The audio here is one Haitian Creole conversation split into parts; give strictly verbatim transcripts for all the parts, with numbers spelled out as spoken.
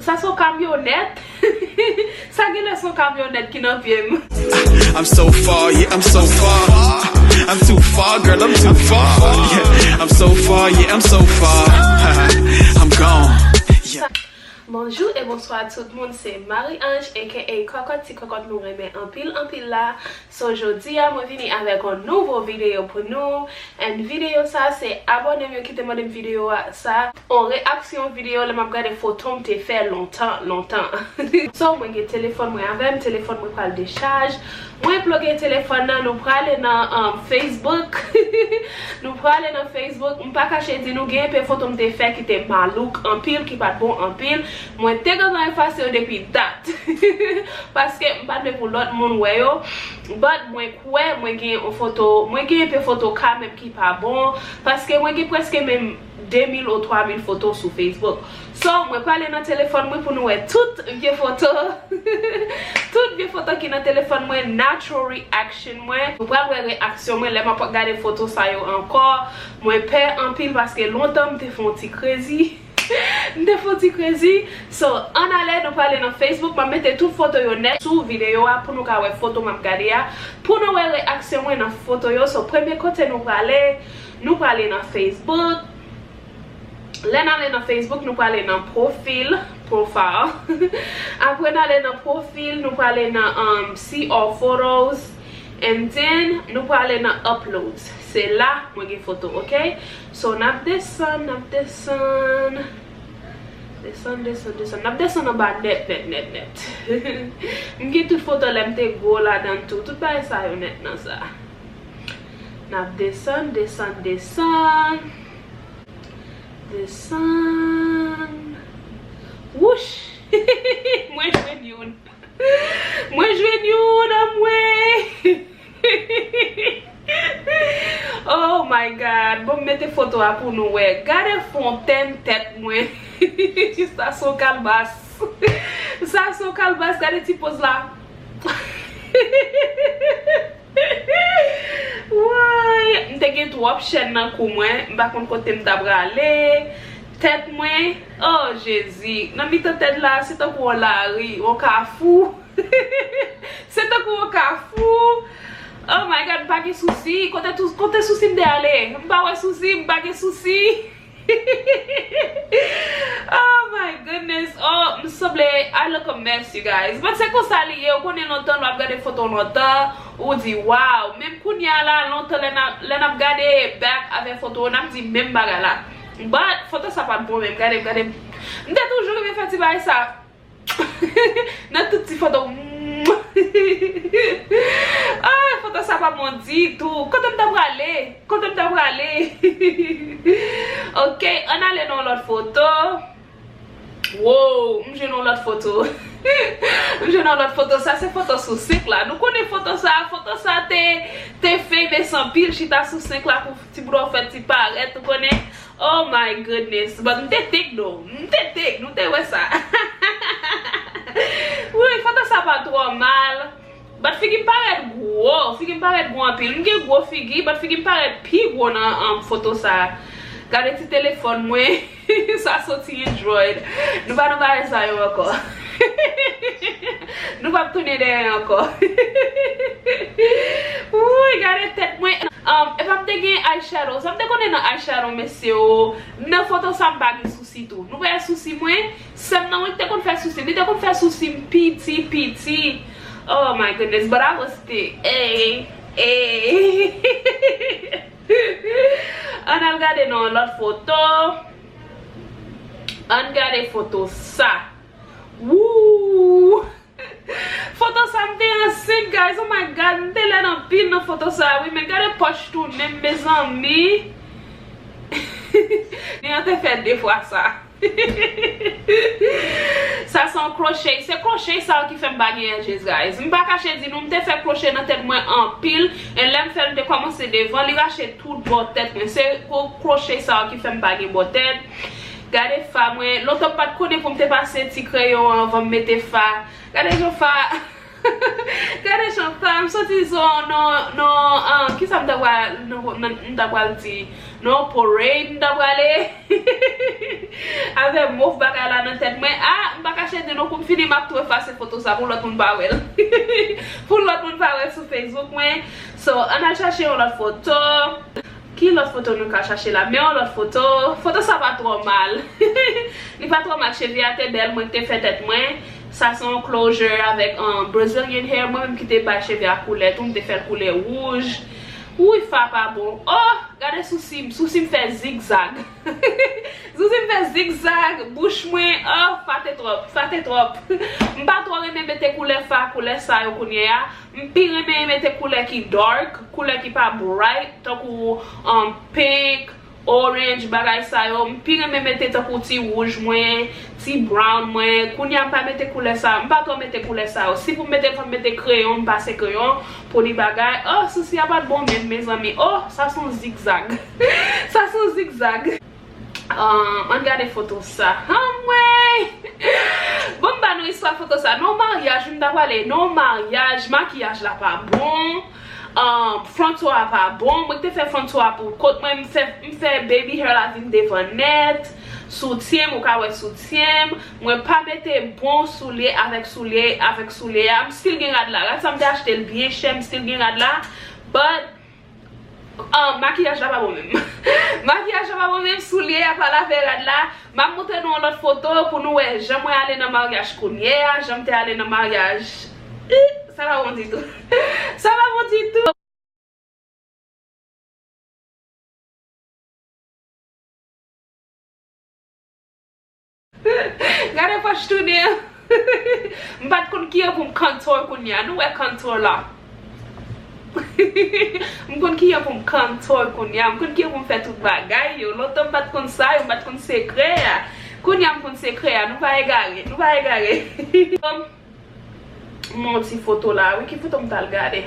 Sa se yon kamyonèt. Sa genlè se yon kamyonèt ki nan pye m. I'm so far, yeah, I'm so far. I'm too far, girl, I'm too far. Yeah, I'm so far, yeah, I'm so far. I'm gone. Yeah. Bonjou e bonswa tout moun, se Marie Ange aka Kòkòt, ti kòkòt nou renmen anpil anpil la. So jodi a mwen vini avèk yon nouvo videyo pou nou. And videyo sa se abòne m yo ki te mande m videyo a sa. Yon reyaksyon videyo lè m ap gade foto m te fè lontan lontan. So mwen gen telefòn mwen avè m, telefòn mwen pral dechaj. Mwen ploge telefòn nan, nou prale nan um, Facebook. Nou prale nan Facebook. M pa kache di nou gen enpe foto m te fè ki te malouk anpil, ki pa t bon anpil. Mwen te gentan efase yo depi dat. Paske m pa t vle pou lòt moun wè yo. But mwen kwè mwen gen yon foto, mwen gen enpe foto kanmenm ki pa bon. Paske mwen gen prèske menm de mil ou twa mil foto sou Facebook. So, mwen prale nan telefòn mwen pou nou wè tout vye foto. Tout vye foto ki nan telefòn mwen, natural reaction mwen. Nou pral wè reaksyon mwen lè m ap gade foto sa yo ankò. Mwen pè anpil paske lontan m te fè yon ti krezi. M te fè yon ti krezi. So, ann ale, nou prale nan Facebook. M ap mete tout foto yo nèt sou videyo a pou nou ka wè foto m ap gade a. Pou nou wè reaksyon mwen nan foto yo. So, premye kote nou prale, nou prale nan Facebook. Lè n ale nan Facebook, nou prale nan pwofil, profile. Apre n ale nan pwofil, nou prale nan um, see all photos. And then, nou prale nan uploads. Se la mwen gen foto, ok? So, n ap desann, n ap desann. Desann, desann, desann. N ap desann anba nèt, nèt, nèt, nèt. M gen tout foto lè m te gwo ladan tou. Tout bagay sa yo nèt nan sa. N ap desann, desann, desann. Desann. Wouch! Mwen jwenn youn. Mwen jwenn youn anmwe. Oh my God. Bon, m mete foto a pou nou wè. Gade fontèn tèt mwen. Sa se yon kalbas. Sa se yon kalbas. Gade ti poz la. Woy, m te gen twòp chèn nan kou mwen, m pa konn kote m ta prale. Tèt mwen, oh Jezi, nan mitan tèt la, se tankou yon lari, yon kafou. Se tankou yon kafou. Oh my God, m pa gen sousi. Kote tou, kote sousi m te ale? M pa wè sousi, m pa gen sousi. Oh my goodness. Oh, m sanble I look a mess, you guys. But se konsa li ye. Ou konnen lontan lè w ap gade foto lontan, ou di wow. Menm kounye a la, lontan lè n ap, lè n ap gade back avè foto, n ap di menm bagay la. But foto sa pa t bon menm. Gade, gade. M te toujou renmen fè ti bagay sa. Nan tout ti foto. Ah, foto sa pa bon ditou. Kote m ta prale? Kote m ta prale? Ok, ann ale nan yon lòt foto. Wow, m jwenn yon lòt foto. M jwenn yon lòt foto. Sa se foto sou senk la. Nou konnen foto sa, foto sa te, te famous anpil, chita sou senk la pou ti bouda w fè ti parèt, ou konnen. Oh my goodness. But m te take though. M te take. Nou te wè sa. Wi, foto sa pa twò mal. But figi m parèt gwo. Figi m parèt gwo anpil. M gen gwo figi, but figi m parèt pi gwo nan um, foto sa. Gade ti telefòn mwen. Sa soti Android. Nou pa nan bagay sa yo ankò. Nou p ap tounen dèyè ankò. Wouy, gade tèt mwen. Um, epa m te gen eyeshadow. Sa m te konnen nan eyeshadow, mesye o. Nan foto sa m pa gen sousi tou. Nou wè sousi mwen? Sè m nan wi te konn fè sousi m. Li te konn fè sousi m piti, piti. Oh my goodness, but I was still, ey, ey. Ann al gade nan yon lòt foto. Ann gade foto sa. Woo! Foto sa m te ansent, guys. Oh my God, m te lèd anpil nan foto sa, wi. Men gade pòch tounen m, mezanmi. Li an te fè de fwa sa. Sa se yon kwoche. Se kwoche sa yo ki fè m pa gen edges, guys. M pa kache di nou, m te fè kwoche nan tèt mwen anpil. E lè m fè l, m te kòmanse devan, li rache tout bò tèt mwen. Se kwo-, kwoche sa yo ki fè m pa gen bò tèt. Gade fa mwen. Lontan m pa t konnen pou m te pase ti kreyon anvan m mete fa. Gade jan fa. Gade jan fa. M santi se yon, non, non, ah, kisa m ta pral, non, non, m ta pral di? Non, parade m ta prale. Avè mof bagay la nan tèt mwen. Ah, m pa Te di nou kou m fini m ap tou efase foto sa pou lòt moun pa wè l. Pou lòt moun pa wè l sou Facebook mwen. So, ann al chache yon lòt foto. Ki lòt foto nou ka chache la? Men yon lòt foto. Foto sa pa twò mal. Li pa twò mal. Cheve a te bèl. Mwen ki te fè tèt mwen. Sa se yon closure avèk, um, Brazilian hair. Mwen menm ki te bay cheve a koulè tou. M te fè l koulè wouj. Wouy, fa pa bon. Oh! Gade sousi m. Sousi m fè zigzag. Sousi m fè zigzag. Bouch mwen, oh, fa te twòp. Fa te twòp. M pa twò renmen mete koulè fa, koulè sa yo kounye a. M pi renmen mete koulè ki dark, koulè ki pa bright, tankou, um, pink, orange, bagay sa yo. M pi renmen mete tankou ti wouj mwen, ti brown mwen. Kounye a m pa mete koulè sa, m pa twò mete koulè sa yo. Si pou m mete, fò m mete kreyon, m pase kreyon pou li bagay. Oh, sousi a pa t bon menm, mezanmi. Oh, sa se yon zigzag. Sa se yon zigzag. Um, ann gade foto sa. Anmwey! Bon, m ba nou istwa foto sa. Nan yon maryaj, wi, m ta prale. Nan yon maryaj, makiyaj la pa bon. Um, front soir a pa bon. Mwen ki te fè front soir a pou kot mwen, m fè, m fè baby hair la vin devan nèt. Soutyen m, ou ka wè soutyen m. Mwen pa mete bon soulye avèk soulye, avèk soulye a. M still gen rad la. Rad sa m te achte l byen chè, m still gen rad la. But, um, makiyaj la pa bon menm. Makiyaj la pa bon menm, soulye a pa lave rad la. M ap montre nou yon lòt foto pou nou wè jan mwen ale nan maryaj kounye a, jan m te ale nan maryaj. Ih, sa pa bon ditou. Sa pa bon ditou. Gade fòs tounen an. M pa t konn kijan pou m contour kounye a. Nou wè contour la. M konn kijan pou m contour kounye a. M konn kijan pou m fè tout bagay yo. Lontan m pa t konn sa yo, m pa t konn sekrè a. Kounye a m konn sekrè a. Nou pa egare. Nou pa egare. M yon ti foto la, wi, ki foto m t al gade?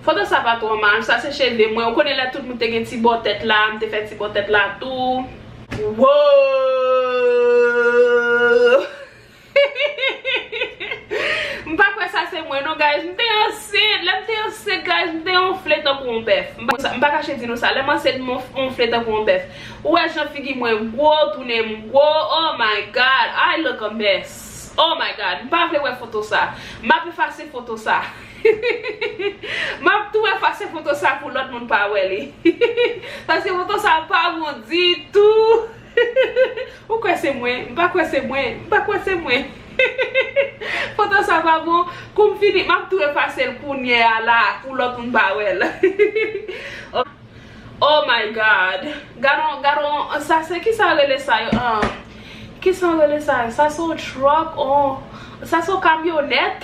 Foto sa pa twò mal, sa se cheve mwen. Ou konnen lè tout moun te gen ti bò tèt la, m te fè ti bò tèt la tou. Wow! M pa kwè sa se mwen non, guys. M te ansent, lè m te ansent, guys, m te onfle tankou yon bèf. M pa, m pa kache di nou sa, lè m ansent, m onf-, onfle tankou yon bèf. Ou wè jan figi mwen gwo, tounen m gwo. Oh my God, I look a mess. Oh my God, m pa vle wè foto sa. M ap efase foto sa. M ap tou efase foto sa pou lòt moun pa wè li. Paske foto sa pa bon ditou. Ou kwè se mwen? M pa kwè se mwen. M pa kwè se mwen. Foto sa pa bon. Kou m fini, m ap tou efase l kounye a la pou lòt moun pa wè l. Oh my God. Gadon, gadon, sa se, kisa yo rele sa yo? Um, kisa yo rele sa yo? Sa se yon truck, on, sa se yon kamyonèt.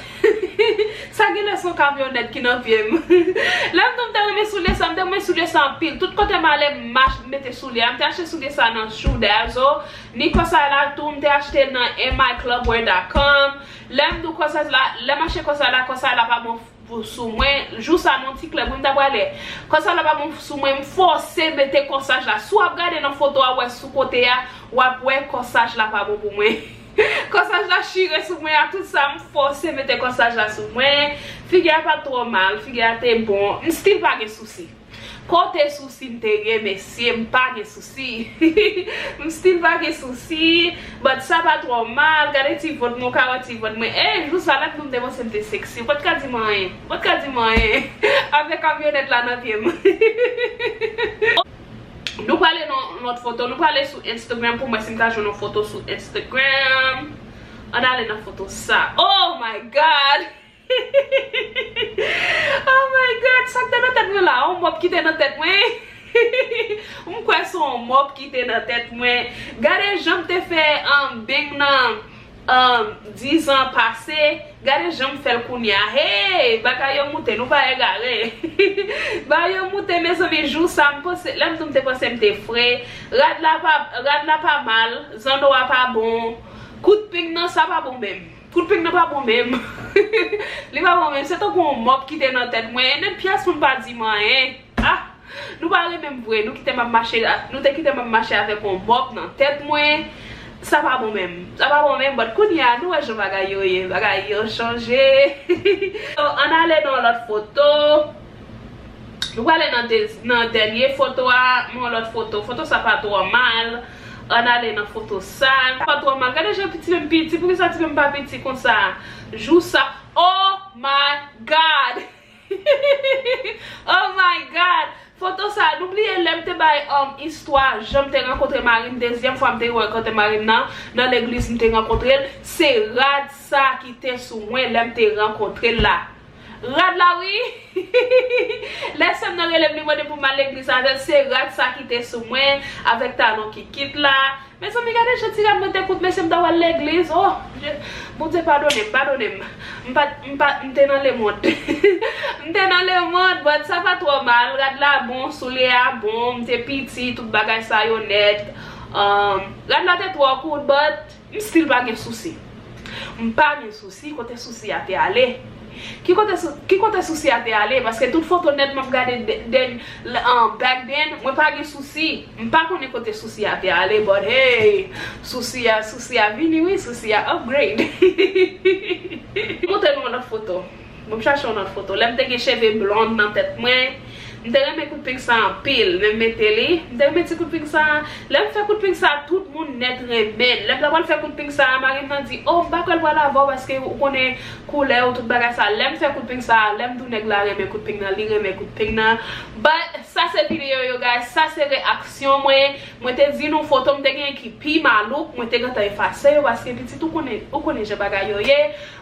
Sa genlè se yon kamyonèt ki nan pye m. Lè m tou m te renmen soulye sa, m te renmen soulye sa anpil. Tout kote m ale, m mach-, m mete soulye a. M te achte soulye sa nan Shoe Dazzle. Ni kòsay la tou, m te achte l nan M I club wear dot com. Lè m di w kòsay la, lè m achte kòsay la, kòsay la pa bon pou, sou mwen. Jou sa, nan ti klèb, wi, m ta prale. Kòsaj la pa bon sou mwen, m fòse mete kòsaj la. Si w ap gade nan foto a, w wè sou kote a, w ap wè kòsaj la pa bon pou mwen. Kòsaj la chire sou mwen a, tout sa, m fòse mete kòsaj la sou mwen. Figi a pa t twò mal, figi a te bon. M still pa gen sousi. Kote sousi m te ye, mesye, m pa gen sousi. M still pa gen sousi, but sa pa twò mal. Gade ti vant mwen, w ka wè ti vant mwen. Ey, jou sa la, m te panse m te sexy. Ou pa t ka di m anyen. Ou pa t ka di m anyen. Avèk kamyonèt la nan pye m. Nou prale nan lòt foto. Nou prale sou Instagram pou m wè si m ka jwenn yon foto sou Instagram. Ann ale nan foto sa. Oh my God! Oh my God, sa k te nan tèt mwen la? Yon mòp ki te nan tèt mwen. M kwè se yon mòp ki te nan tèt mwen. Gade jan m te fè, um, beng nan, um, dizan pase. Gade jan m fè l kounye a. Hey, bagay yo moute, nou pa egare. Bagay yo moute, mezanmi, jou sa, m panse, lè m tou m te panse m te fre. Rad la pa, rad la pa mal, zanno a pa bon. Kout peng nan, sa pa bon menm. Kout peng nan pa bon menm. Li pa bon menm. Se tankou yon mòp ki te nan tèt mwen. E nèt pyès moun pa di m anyen. Ah! Nou pa renmen m vre. Nou kite m ap mache la. Nou te kite m ap mache avèk yon mòp nan tèt mwen. Sa pa bon menm. Sa pa bon menm. But kounye a, nou wè jan bagay yo ye. Bagay yo chanje. So, ann ale nan yon lòt foto. Nou prale nan de-, nan dènye foto a, yon lòt foto. Foto sa pa twò mal. Ann ale nan foto sa. Pa twò mal. Gade jan ti menm piti. Poukisa ti menm pa piti konsa? Jou sa. Oh my God! Oh my God! Foto sa, nou bliye lè m te bay um, istwa jan m te rankontre mari m, dezyèm fwa m te rankontre mari m nan, nan legliz m te rankontre l, se rad sa ki te sou mwen lè m te rankontre l la. Rad la wi! Lè sè m nan rele m, li mande pou m al legliz avè l, se rad sa ki te sou mwen, avèk talon ki kit la. Mezanmi, gade jan ti rad mwen te kout, mesye, m ta pral legliz. Oh, Bondye padone m, padone m. M pa, m pa, m te nan lemond. M te nan lemond, but sa pa twò mal. Rad la bon, soulye a bon, m te piti, tout bagay sa yo nèt. Um, rad la te twò kout, but m still pa gen sousi. M pa gen sousi, kote sousi a te ale? Ki kote, sou, ki kote sousi a te ale? Paske tout foto nèt m ap gade de, de, um, back then, mwen pa gen sousi. M pa konnen kote sousi a te ale, but hey, sousi a, sousi a vini wi, sousi a upgrade. Montre nou yon lòt foto. Bon, m chache yon lòt foto. Lè m te gen cheve blond nan tèt mwen, m te renmen kout pink sa anpil. Men m mete li. M te renmen ti kout pink sa. Lè m fè kout pink sa, tout moun nèt renmen l. Lè m ta pral fè kout pink sa, mari m nan di, oh, m pa kwè l pral avè w paske ou konnen koulè w, tout bagay sa. Lè m fè kout pink sa, lè m di w nèg la renmen kout pink nan, li renmen kout pink nan. But sa se videyo yo, guys. Sa se reyaksyon mwen. Mwen te di nou foto m te gen ki pi malouk, mwen te gentan efase yo paske pitit ou konnen, ou konnen jan bagay yo ye.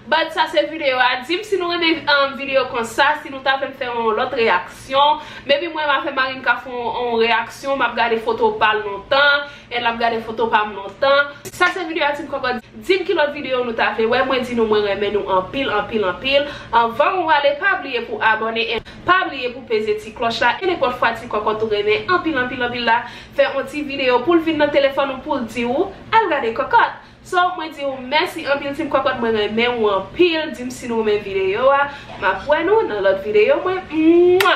But sa se videyo a. Di m si nou renmen um, videyo konsa, si nou ta vle m fè yon lòt reyaksyon. Maybe mwen m avè mari m ka fè yon, yon reyaksyon, m ap gade foto pa l lontan, e l ap gade foto pa m lontan. Sa se videyo a, Team Kòkòt. Di m ki lòt videyo nou ta vle wè, mwen di nou mwen renmen nou anpil, anpil, anpil. Anvan ou ale, pa bliye pou abòne, e pa bliye pou peze ti klòch la, e nenpòt fwa Team Kòkòt ou renmen anpil, anpil, anpil la, fè yon ti videyo pou l vin nan telefòn ou pou l di ou, al gade Kòkòt. So, mwen di ou mèsi anpil Team Kòkòt, mwen renmen ou anpil, di m si nou renmen videyo a, m ap wè nou nan lòt videyo mwen. Mwa!